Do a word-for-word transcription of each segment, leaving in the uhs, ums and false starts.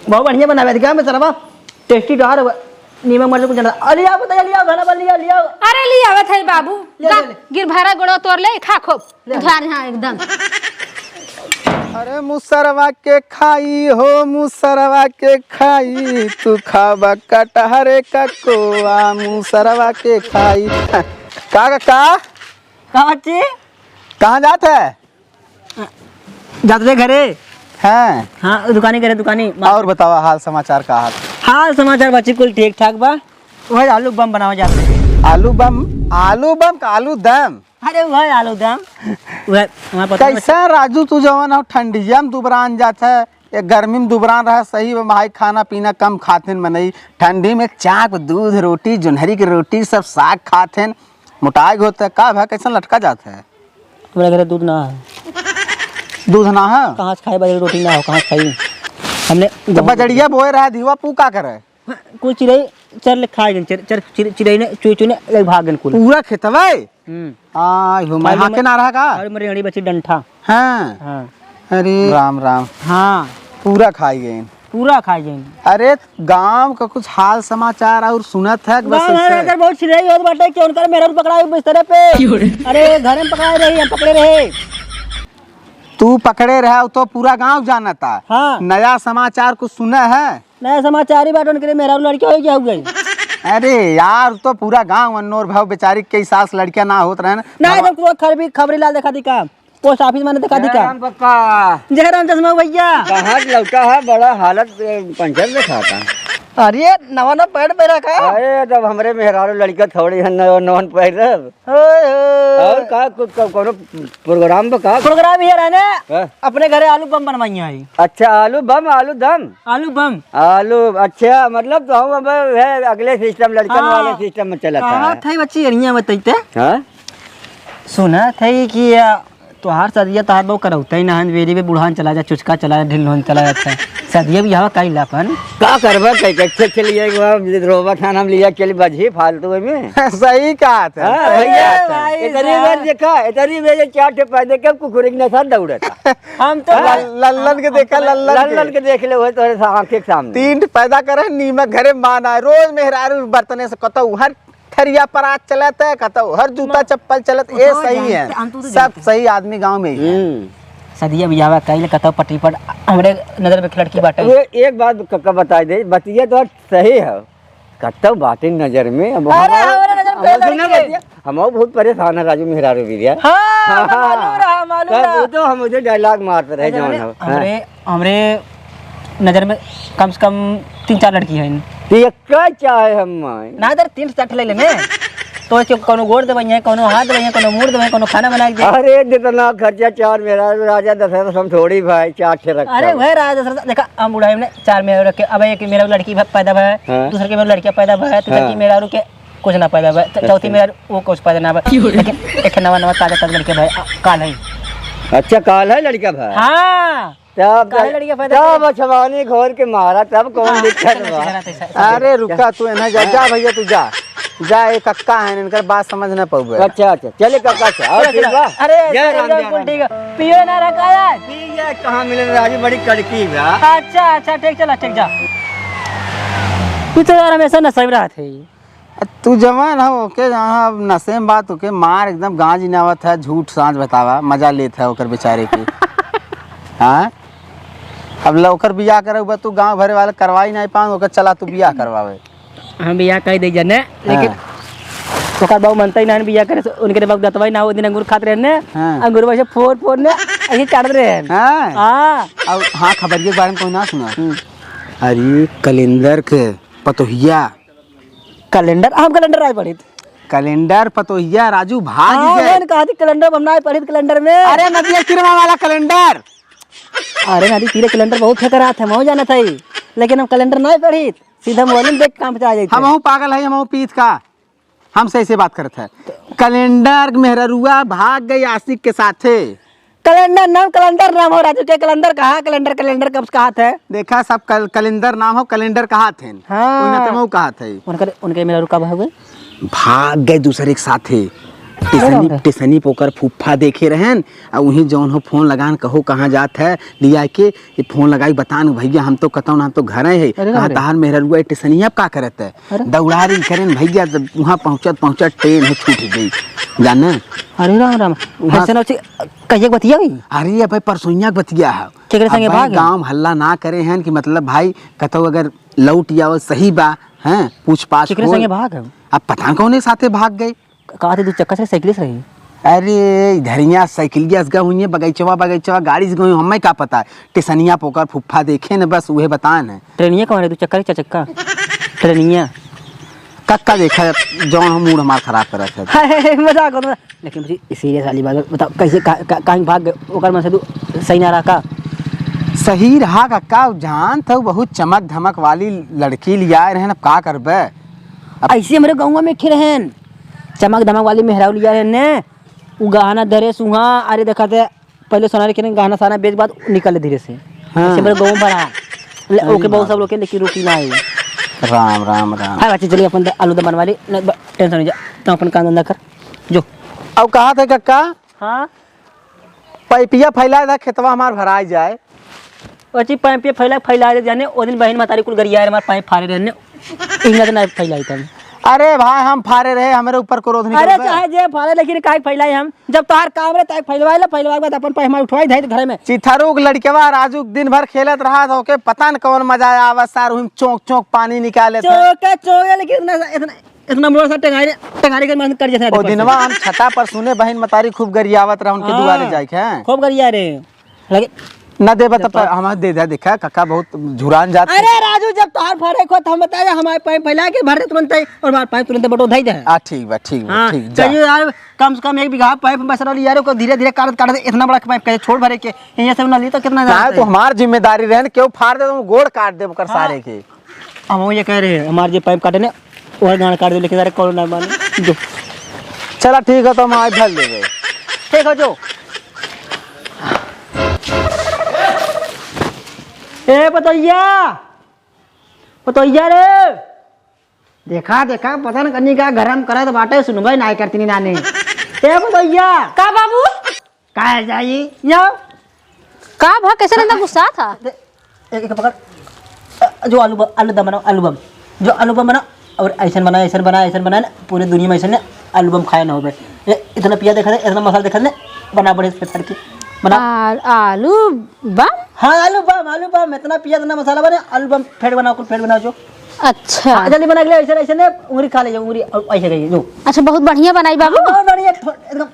बहुत बढ़िया बनावे, देखा में सरवा, tasty डहर, नीमक मरचा कुछ ज्यादा। अरे लिया बताइए, लिया, खाना बन लिया, लिया। अरे लिया आवत है बाबू, ले, गा, ले, ले। गिर भरा गोड़ो तोड़ ले, खा खूब। ले। उधार यहाँ एकदम। अरे मुसरवा के खाई हो, मुसरवा के खाई, तू खाबा कटहरे का कोआ, मुसरवा के खाई। का, का, का? का बच्ची? कहाँ जात है? जात रहे घरे। हैं? हाँ, दुकानी करे, दुकानी। और बतावा, हाल समाचार का हाल? हाल समाचार बच्ची कुल ठीक ठाक बा। वही आलू बम बनावे जात रहे। आलू बम? आलू बम का आलू दम? अरे वही आलू दम। वह हमारे पता कैसा राजू तू जवन हो, ठंडिया में दुबरान जात है, ये गर्मी में दुबरान रहा, सही बा भाई, खाना पीना कम खाते हैं मनई, ठंडी में चाक, दूध, रोटी, जोन्हरी की रोटी, सब साग खाते हैं, मोटाई होता है का भाई, कैसा लटका जाता है? हमरा घरे दूध ना है। दूध ना है? कहाँ से खाई? बजरी रोटी ना हो, कहाँ से खाई? हमने तो गहूँ बजड़िया बोए रहा, धीवा पू का करे? हाँ, कुल चिरई चर ले खा गइन, चर, चर, चिर-, चिरई ने, चुई, चुई ने ले भाग गइन कुल। पूरा खेतवा है? हम्म। आय हो, मैं और हाके मर-, ना रहा का? और मरे अड़ी बची डंठा। हाँ। हाँ। अरे राम, राम। हाँ। पूरा खाई गइन। पूरा खाई गइन। अरे, गाँव का कुछ हाल समाचार और सुनत है कि बस गाँव में ऐसे? इधर बहुत छिड़ाई होत बाटे कि उनकर मेहरारू पकड़ाई बिस्तरे पे। क्यों रे? अरे, घर में पकड़ाई रही, हम पकड़े रहे। तू पकड़े रहा, तो पूरा गाँव जानता। हाँ। नया समाचार कुछ सुना है? नया समाचार ही बाटे, उनके मेहरारू लड़के हो गया, हो गई। अरे यार, तो पूरा गाँव अन्नोर भाव बेचारी कई सास लड़कियां ना होत रहे ना। ना, हम जब तो खरबी खबरी लाल देखा दी का? पोस्ट ऑफिस माने देखा दी का? जयराम पक्का। जयराम चश्मा भैया। कहाँ लौटा है, बड़ा हालत, ए, पंचर दिखाता। अरे, नवा नवा पैंट पहना का? अरे, जब हमरे मेहरारू लड़का थोड़ी है, नवा नवन पहनब। ओए होए। और का, कुछ का, कोनो प्रोग्राम बा का? प्रोग्राम ये रहे ने, हाँ। अपने घरे आलू बम बनवाई है। अच्छा, आलू बम, आलू दम? आलू बम। आलू, अच्छा, मतलब तो हम अब है अगले सिस्टम, लड़कन हाँ। वाले सिस्टम में चला था। कहाँ थे बच्ची, एरिया बताइते? हाँ? सुना थे कि, आ, तोहार सदिया तोहार बहु करौते ही ना हन, बेरी में बुढ़ान चला जा, चुचका चला जा, ढिल्लोन चला जाता है। सदिया बियाह कइला अपन। का करबा, कई के अच्छे अच्छे लिए, एक बार रोबा थाना में लिया के लिए बजी फालतू में। सही कहा था, हाँ, सही भैया, कहा था। भाई इतनी साहब। बार देखा, इतनी बार ये चार ठे पैदे के कुकुर के साथ दौड़ता। हम तो हाँ? लल-, लल्लन के देखा, हम तो लल्लन के। लल्लन के देख ले, वो तोरे सा-, आँखें के सामने। तीन ठे पैदा करे, नीमक घरे मान आए, रोज मेहरारू बर्तने से कतौ हर थरिया परात चलत है, कतौ हर जूता चप्पल चलत, ए सही है। हम तो सब जानते। सही आदमी गाँव में ही है। हम्म। सदिया बियाहवा कइले कतौ पटी पर हमरे नजर में लड़की बाटे। वो एक बात कक्का बताई दे, बतिया तो सही है, कतौ बाटे नजर में। अब अरे, हमार, हमरे नजर में हमार सुना लड़की है। बतिया, हम बहुत परेशान है राजू मेहरारू बिरिया। हाँ, हाँ, मालूम रहा, मालूम तब रहा। वो तो हम उधर डायलॉग मारते रहे, अरे, जौन हमरे, हो। हाँ। हमरे हमरे नजर में कम से कम तीन चार लड़की हैं। तो ये का चाहे हम आए? ना इधर तीन से चार ठे ले लेने। तो ऐसे कोनो गोड़ दबाई है, कोनो हाथ दबाई है, कोनो मूड़ दबाई है, कोनो खाना बना के दे। अरे जितना खर्चा चार मेहरारू राजा दशरथ हम थोड़ी भाई, चार ठे रखा अरे है। वह राजा दशरथ, देखा हम बुढ़ाई में चार मेहरारू रखे, अब एक मेहरारू लड़की भ-, पैदा भा है, हाँ। दूसरे के मेहरारू लड़कियां पैदा भा है, तीसरे हाँ। की मेहरारू के कुछ ना पैदा भा है, च-, चौथी अच्छा। मेहरारू वो कुछ पैदा ना भा है। क्यों रे? लेकिन एक नवा नवा ताजा ताजा लड़के भाई, आ, काल है। अच्छा, काल है लड़का भाई? हाँ। तब काहे लड़िया पैदा तब करे? अछवानी घोर के मारा, तब कौन हाँ, दिक्कत समझ बा? गया, तो ऐसा, ऐसा। अरे रुका, तू एने जा, जा भैया, तू जा, जा, ये कक्का है, इनकर बात समझ ना पाउबे। अच्छा, अच्छा, चले कक्का से, और चलो, ठीक चलो। बा? अरे, जय राम, एकदम जय कुल राम। ठीक है। पियो ना रखा यार। पी जाए, कहाँ मिले राजू, बड़ी कड़की बा। अच्छा, अच्छा, ठीक, चला, ठीक, जा। तू तो यार हमेशा नशे में रहत है। तू जवान हो, ओके, जहाँ अब नशे में बात, ओके मार एकदम गाँज ही ना आवत है, झूठ सांच बतावा, मजा लेत है ओकर बेचारे के। हाँ, अब ल-, ओकर बियाह करे बा, तू गाँव भरे वाले करवाई नहीं पाऊँ, ओकर चला तू बियाह करवावे। हम बियाह कर दे जाने, लेकिन हाँ। ओकर बाबू मनता ही ना बियाह करे, उनके बाबू दतवाई ना हो, दिन अंगूर खात रहे ने, हाँ। अंगूर वैसे फोर फोर ने, ऐसे चाटत रहे हैं। हाँ। हाँ। अब हाँ, खबरिया के बारे में कोई ना सुना। हम्म। अरे, कैलेंडर के पतोहिया। कैलेंडर, हम कैलेंडर नाहीं पढ़ित। कैलेंडर पतोहिया राजू भाग हाँ, गए। मैंने कहा थी कैलेंडर हम नाहीं पढ़ित कैलेंडर में। अरे नदिया किरमा वाला कैलेंडर। अरे नदी तीरे कैलेंडर बहुत फेंक रहा था, मैं जाना था ही। लेकिन हम कैलेंडर नाहीं पढ़ित, सीधा मोबाइल में देख काम पे आ जाते। हम हूँ पागल है, हम हूँ पीत का, हमसे ऐसे बात करत है। कैलेंडर मेहररुआ भाग गई आशिक के साथे। कैलेंडर नाम, कैलेंडर नाम हो राजू के, कैलेंडर कहा, कैलेंडर, कैलेंडर कब कहा थे? देखा सब कल-, कैलेंडर नाम हो, कैलेंडर कहा थे। हाँ। उन्हें तो मऊ कहा थे। उनकर, उनके मेहरारू कब हो गए? भाग गए दूसरे के साथे। टिसनी, टिसनी पे ओकर फूफा देखे रहेन, आ उहीं जौन हो फोन लगान, कहो कहाँ जात है, लिया के ये फोन लगाई, बतान भैया, हम तो कतौ ना, हम तो घरे है। अरे कहाँ राम रे। तहार मेहररुआ टिसनिया अब का करत है? अरे। दौड़ा रही करेन भैया, जब वहाँ पहुँचत पहुँचत ट्रेन है छूट गई, जाने। अरे राम राम। वहाँ ऐसे ना उसे कहिए के बतिया गई? अरे अबे परसोइया के बतिया है। केकरे संगे अब भाई भाग है? गाँव हल्ला ना करे हैं कि मतलब भाई कतौ अगर लौट जाओ सही बा, हैं, पूछ पाछ केकरे होए। संगे भाग है? अब पता न कौने साथे भाग गए। कहा थे दू चक्का से साइकिल से रही? अरे, इधरिया साइकिलिया से गए हुई है, बगैचवा, बगैचवा, गाड़ी से गए हुई, हमें का पता। टिसनिया पे ओकर फुफ्फा देखे न, बस उहे बताए न। ट्रेनिया कौन है, दू चक्का रे, चार चक्का? ट्रेनिया। कक्का देखा, जौन हम मूड हमार खराब करत है। हाय, मजाक होत बा। लेकिन मुझे सीरियस वाली बात बताओ, कैसे का, का, काहे भाग गए? ओकर मन से तू सही ना रहा का? सही रहा कक्का, जानत हऊ बहुत चमक धमक वाली लड़की लियाए रहेन, अब का करबे? अब ऐसे हमरे गाँव में खिर हैं, चमक धमक वाली मेहरारू लिया रहने, उ गहना धरे सुहा, अरे देखा थे, पहले सोनारी के गहना साना बेच बाद निकले धीरे से। हाँ। ऐसे मेरे गाँव भरा। ले, अरे ओके, बहुत बाप। सब लोग के, लेकिन रुकी ना आई। राम, राम, राम। हाँ, बच्चे, चलिए अपन आलू दम बनवा ली, नहीं, ब-, टेंशन नहीं जा, तुम अपन काम धंधा कर, जो। अब कहा थे कक्का? हाँ। पैपिया फैला दे, खेतवा हमार भराई जाए। ओची पैपिया फैला, फैला दे जाने, ओ दिन बहिन मतारी कुल गरिया रे, हमार पैप फारे रहने, इहाँ के ना फैलाई तन। अरे भाई, हम फारे रहे, हमरे ऊपर क्रोध निकल अरे गया। चाहे जे फारे, लेकिन काहे फैलाई हम? जब तोहार काम रहे, ताहे फैलवाए ला, फैलवाए के बाद अपन पैप हमार उठवाई धाई घर में। चिथरू के लड़कवा राजू दिन भर खेलत रहा था, ओके पता न कौन मजा आवा, सार हुई चौंक चौंक पानी निकाले था। चौंके, चौंके, लेकिन इतना, इतना इतना बड़ा सा टेंगारी, टेंगारी के मारन कर जैसे ओ दिनवा हम छता पर सुने बहिन मतारी खूब गरियावत रहा उनके हाँ, दुआरे जाए के, हैं? खूब गरिया रे। लगे न देबा तब हम दे दे, देखा काका बहुत झुरान जात है। अरे राजू, जब तोहार फरे को तो हम बताए, हमारे पाइप फैला के भर दे तुरंत ही, और हमारे पाइप तुरंत बटो धई दे। आ, ठीक बा, ठीक बा, हाँ, ठीक, जा। कहियो यार, कम से कम एक बीघा पाइप बस रही यार, को धीरे धीरे काटत काटत इतना बड़ा पाइप कैसे छोड़ भरे के, यहाँ से ना ली तो कितना ना, जाता तो है? हमार जिम्मेदारी रहे न, केहू फाड़ दे तो हम गोड़ काट दे ओकर हाँ। सारे के। अब हम ये कह रहे हैं, हमार जे पाइप काटे ने, ओहर गांड काट दे, लेकिन सारे कौनो ना माने। जो। चला ठीक है, तो हम आज भर लेबे। ठीक है, जो। ए, पतोहिया! पतोहिया रे! देखा, देखा, पता न कन्नी का गरम करत बाटे, सुनबे नाई करती नी नानी। ए, पतोहिया! का बाबू? का है जाई? या? का भा, कैसे इतना गुस्सा था? दे, एक, एक पकड़। अ, जो आलू ब-, आलू दम बनाओ, आलू बम। जो आलू बम बनाओ, और ऐसन बनाए, ऐसन बनाए, ऐसन बनाए ना, पूरे दुनिया में ऐसन ना आलू बम खाया ना होबे। ए, इतना पिया देखा दे, इतना मसाला देखा दे, बना बढ़िया से फेंट के। बना। आ-, आलू बम? हाँ, आलू बम, आलू बम, इतना पिया, इतना मसाला बने, आलू बम फेंट बनाओ, कुल फेंट बनाओ जो। अच्छा। हाँ, जल्दी बना के ले, ऐसे, ऐसे ने, उंगली खा ले, उंगली, और ऐसे करिए, जो। अच्छा, बहुत बढ़िया बनाई बाबू। हाँ, बहुत बढ़िया, थो-, एकदम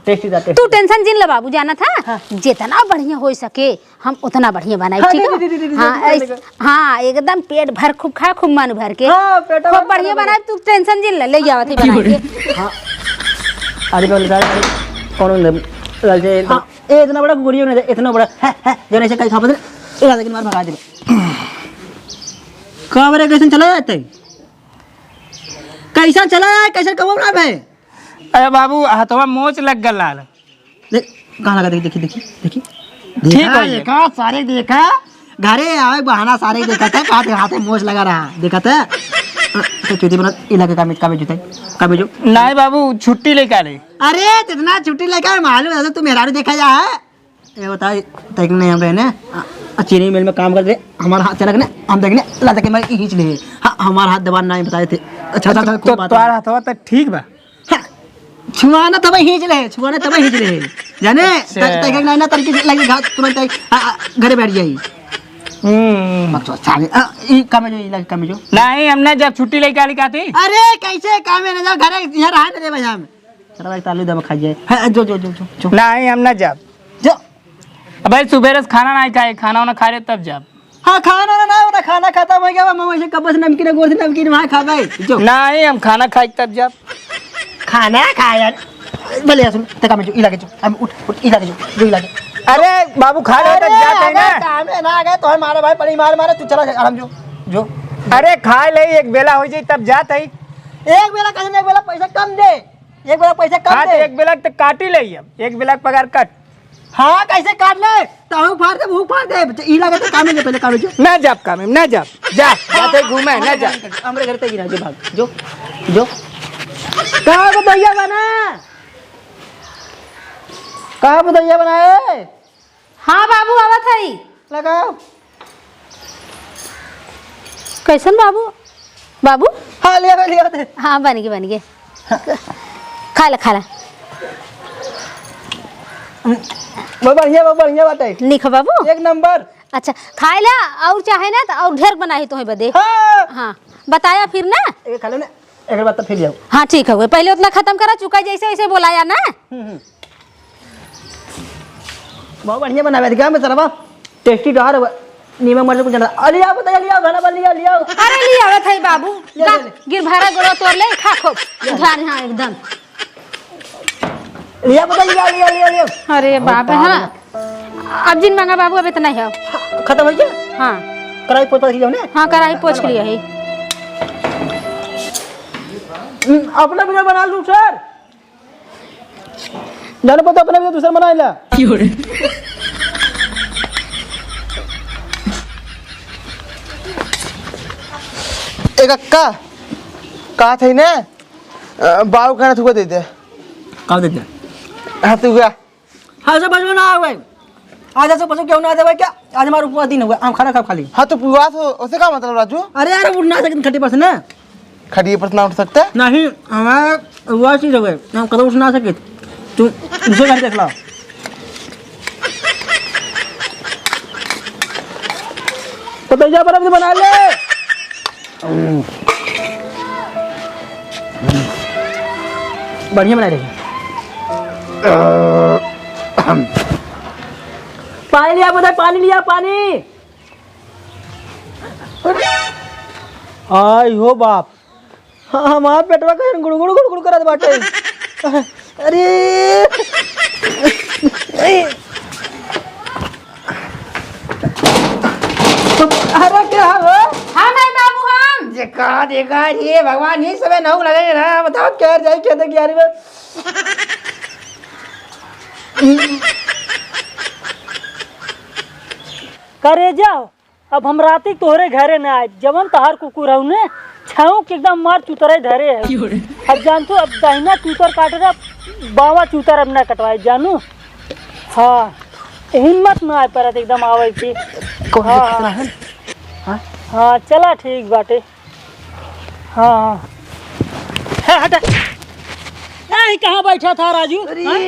tasty था, tasty तू था। Tension जिन ले बाबू, जाना था, हाँ। जितना बढ़िया हो सके, हम उतना बढ़िया बनाई, हाँ, ठीक दे, है? दे, दे, दे, दे, हाँ, दे, दे, ऐस-, दे। हाँ, एकदम पेट भर खूब खा, खूब मन भर के। हाँ, पेट खूब भर बढ़िया खा बनाई, तू tension जिन ले, ले जावत ही बनाई के। हाँ। अरे, बोल, अरे, कौन ले-, ले-, हाँ, ए, इतना बड़ा गुड़ियो नहीं, इतना बड़ा, है, है, जो नहीं से कहीं खा पता नहीं, लेकिन मार भगा दे। का बरे, कैसन चला जाते? कैसन चला जाए, कैसन कमाओ ना भाई? अरे बाबू, हथवा मोच लग गल लाल। देख, कहाँ लगा? देखी, देखी, देखी, देखी। ठीक देखा, है ये। देखा, सारे देखा। घरे आवे बहाना सारे देखा था, कहाँ थे हाथे मोच लगा रहा, देखा था। अ, तो चूती बना, इलाके का में, का में जूते, का में जो। नहीं बाबू, छुट्टी लेके आ ले। अरे, कितना छुट्टी लेके आए, मालूम है, तू मेहरारू देखा जा है। ए, बताई, तैक नहीं हम रहे ने, आ, आ, चीनी मिल में काम कर दे, हमारा हाथ चलक ने, हम देखने, ला तक मैं खींच ले। हाँ, हमारा हाथ दबान नहीं बताए थे। अच्छा, अच्छा, तो, अच्छा, खूब तो बात है। तोहार हाथवा तो ठीक बा। हाँ, छुआना तब खींच ले, छुआना तब खींच ले। जाने, अच्छा। त-, तैक नहीं ना, तरीके से लगे घात, तुरंत तैक, आ, आ, घरे बैठ जाई। हम्म। मत सोच, साले, आ, ई काम में जो, ई लगे काम में जो। नहीं, हम ना जब छुट्टी लेके आली काती। अरे, कैसे काम में ना जाओ, घरे, यहाँ रहा ना रे भाई हम। चला भाई, आलू दम खा जाए। हाँ, जो, जो, जो, जो, जो। नहीं, हम ना जाब। जो। अबे, सुबेरे से खाना नहीं खाए, खाना वाना खा ले तब जाब। हाँ, खाना वाना ना, वो खाना खत्म हो गया, मैं वैसे कब से नमकीन, गोर से नमकीन वहाँ खा गए। जो। नहीं, हम खाना खाए तब जाब। खाना खा यार। भले सुन, ते काम में जो, इलाके जो, हम उठ, उठ, इलाके जो, जो इलाके। अरे, बाबू, खा ले तब अरे, जाते हैं अगर ना। काम में ना आ गए, तो हमारे भाई पड़ी मार मारे, तू चला जा, आराम जो, जो। अरे, खा ले, एक बेला हो जाए तब जाते हैं। एक बेला कैसे, एक बेला पैसा कम दे। एक बेला पैसा कम हाँ, दे। तो एक बेला तो काट ही ले अब। एक बेला पगार कट। हाँ, कैसे काट ले? तहु फाड़ दे, भूख फाड़ दे। ई लगे तो काम में, पहले काम में जो। ना जाब काम में, ना जाब। जा, जाते घूमे, ना जा। हमरे घर पे गिरा, जो भाग, जो, जो। कहाँ को भैया बना? का बधइया बनाए? हाँ बाबू, आवत हई। लगाओ। कैसन बाबू? बाबू? हाँ, ले आवे, ले आवे। हाँ, बन गए, बन गए। खा ला, खा ला। बहुत बढ़िया, बहुत बढ़िया बाटे। निक ह बाबू? एक नंबर। अच्छा, खाए ला, और चाहे ना तो और ढेर बनाई तोहे बदे। हाँ। हाँ, बताया फिर ना। एक खा लो ना, एक बात तो फिर जाओ। हाँ, ठीक है, पहले उतना खत्म करा, चुका जैसे वैसे बोलाया ना। हम्म, हम्म। बहुत बढ़िया बनावे, देखा में सरवा, tasty डहर हुआ, नीमक मरच कुछ ज्यादा। अरे लिया, बताइए, लिया, घना बन लिया, लिया। अरे लिया आवत है बाबू, ले, जा, ले, ले। गिर भारा गोड़वा तोड़ ले, खा खूब। ले। उधार यहाँ एकदम। लिया, बताइए, लिया, लिया, लिया, लिया। अरे बाप, हाँ। अब जिन मांगा बाबू, अब इतना ही है। खत्म हो गया? हाँ। कढ़ाई पोछ पाछ लिया ने? हाँ, कढ़ाई पोछ लिया है। हम्म, अपना बिना बना लूं सर। जाने पर तो अपने लिए दूसर बनाइला। ए कक्का, कहा थे ने, अ, बाऊ कहना तुका दे दे। का दे दे? हाँ, तू गया। हाँ, से बचबो ना आवे। आज ऐसे पशु क्यों ना देवे क्या? आज हमारा उपवास दिन हुआ, हम खाना खाब खाली। हाँ, तो उपवास हो, उसे का मतलब, राजू? अरे यार, उठ ना सकित खटिया पर से ना। खटिया पर से ना उठ सकते? नहीं, हमारा उपवास ही रहे, हम कदम उठ ना सकित। तू दूसरे घर देख ला। पतैया पर अभी बना ले। हम्म। बढ़िया बना रही। पानी लिया, बता, पानी लिया, पानी। आई हो बाप, हाँ, हमार पेटवा कहीं गुड़गुड़ गुड़गुड़ करत बाटे। अरे, अरे क्या हो? हम है बाबू, हम। जे का देखा रे भगवान, ये सबे नहु लगे ना, बताओ क्या जाए क्या देखिए यार। करे जाओ। अब हम राती तोहरे घरे ना आए, जवन तहार कुकुर हऊ ने, छाऊ के एकदम मार चुतरे धरे है। अब जानतू, अब दाहिना चुतर काटे रहा, बावा चुतर अब ना कटवाए, जानू? हाँ, हिम्मत ना आए परत एकदम आवे की। कौन हाँ, है? हाँ। हाँ? हाँ, चला ठीक बाटे। हाँ, हाँ। है, हटा। ए, कहाँ बैठा था राजू? अरे। हाँ?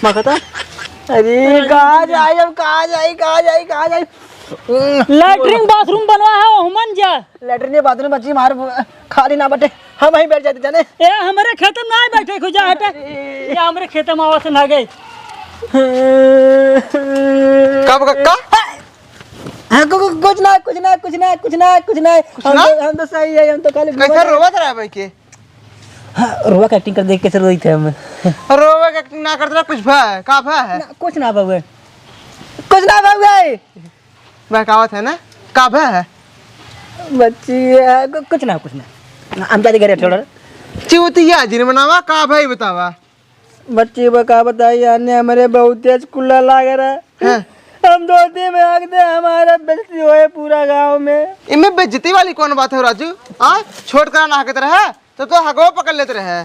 माँ कहता, अरे, कहाँ जाई, अब कहाँ जाई, कहाँ जाई, कहाँ जाई? लैट्रिन बाथरूम बनवा है, ओहमन जा। लैट्रिन बाथरूम बच्ची मार खाली ना बटे, हम वहीं बैठ जाते जाने। ए, हमरे खेत में ना बैठे, खुजा हटे। अरे। ये हमरे खेत में आवाज ना गई। कब कक्का? हाँ, कु-, कु-, कुछ ना, कुछ ना, कुछ ना, कुछ ना, कुछ ना। कुछ हम ना? तो, हम तो सही है, हम तो खाली कैसे रोवत रहा भाई के? हाँ, रोवा के acting कर देख कैसे रोई थे हम। रोवा के acting ना करत रहा, कुछ भा है, का भा है? ना, कुछ ना भा हुए। कुछ ना भा हुए। बहकावत है ना, का भा है? बच्ची है, कु-, कुछ ना, कुछ ना। हम जाते घरे थोड़ा। चिवतिया जिन मनावा, का भा बतावा? बच्ची बा का बताई, याने हमरे बहुत तेज कुल्ला लागे रहा। हाँ। हम धोती में आग दे, हमारा बेइज्जती होए पूरा गाँव में। इमे बेइज्जती वाली कौन बात है राजू? आ, छोट करा ना हकत रहे, तो, तो हगवा पकड़ लेत रहे।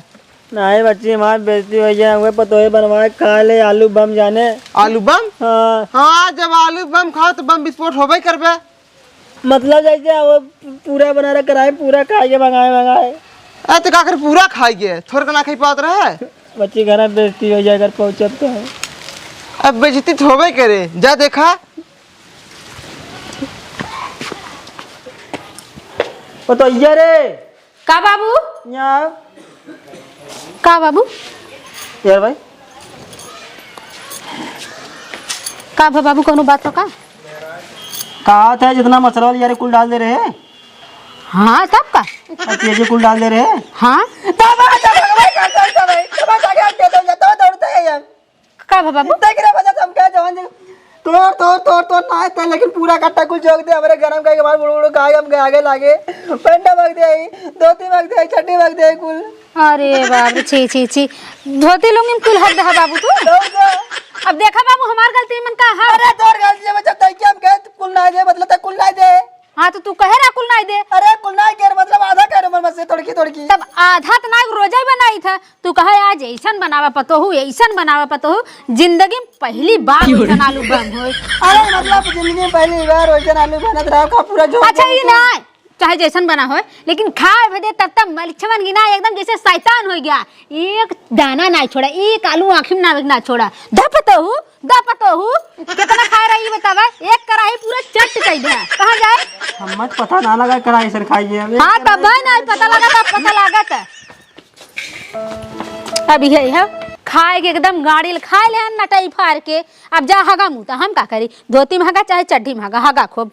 नाहीं बच्ची, हमार बेइज्जती होइ जाए, उहे पतोहे बनवाए खा ले, आलू बम जाने। आलू बम? हाँ। हाँ, जब आलू बम खाओ तो बम विस्फोट होबे करबे। मतलब जैसे वो पूरा बना रहा कराए, पूरा खाइए मंगाए मंगाए। अरे तो का कर पूरा खाइए, थोड़ के ना खाई पावत रहे। बच्ची घर में बेइज्जती होइ जाए, घर पहुँचब तो। अब बेइज्जती तो होबे करे, जा देखा। पतोहिया रे, का बाबू? यहाँ आओ। का बाबू? यार भाई। का भा बाबू, कौनो बात हो का? कहा था जितना मसाला वाली यार कुल डाल दे रहे हैं। हाँ, तब का? और तेजी कुल डाल दे रहे हैं। हाँ। तब आ जा, भाई, भाई, भाई, भाई, तब आ जा, भाई, तब आ जा, भाई, तब आ जा, तब दौड़ते हैं यार। का भा बाबू? देख रे बच्चा, हम कहे जवान जी, तोड़, तोड़, तोड़, तोड़, ना है, लेकिन पूरा कट्टा कुल जोक दे, हमरे गरम कहे के बाद बुड़, बुड़, गाय हम आगे लागे, पेंटा भाग दे आई, धोती भाग दे आई, चड्डी भाग दे आई कुल। अरे बाप रे, छी, छी, छी, धोती लुंगी में कुल हक दहा बाबू तू। तब का? अब देखा बाबू, हमार गलती मन का है? अरे तोर गलती है, जब तक हम कहे कुल ना दे, मतलब तक कुल ना दे। हाँ, तो तू कहे रहा कुल नाई दे। अरे, कुल नाई के, मतलब, आधा कह रहे, मतलब, से तोड़की, तोड़की। तब आधा त ना रोजै बनाइत ह, तू कहे आज ऐसन बनावा पतोहू, ऐसन बनावा पतोहू, जिंदगी में पहली बार ऐसन आलू बम होय। अरे मतलब जिंदगी में पहली बार वैसन आलू बनत रहा का पूरा झोंक अच्छा, झोंक ई के। ना, चाहे जैसन बना होय, लेकिन खाए भदे तब तक मलिच्छवन गिना एकदम जैसे शैतान हो गया। एक दाना ना छोड़ा, एक आलू आँखी में ना, ना छोड़ा। द पतोहू, द पतोहू, कितना खाए रही बतावा? एक कढ़ाई पूरा चट कई दे। कहाँ जाए? हम मत पता ना लगा कढ़ाई सर खाइए हम। हाँ, तब भाई ना पता लगा, तब पता लागत। अब यही है, खाए के एकदम गाड़ी खाए ले नटई फार के। अब जा हगा मुँह, तो हम का करी? धोती में हगा चाहे चड्ढी में हगा, हगा खूब।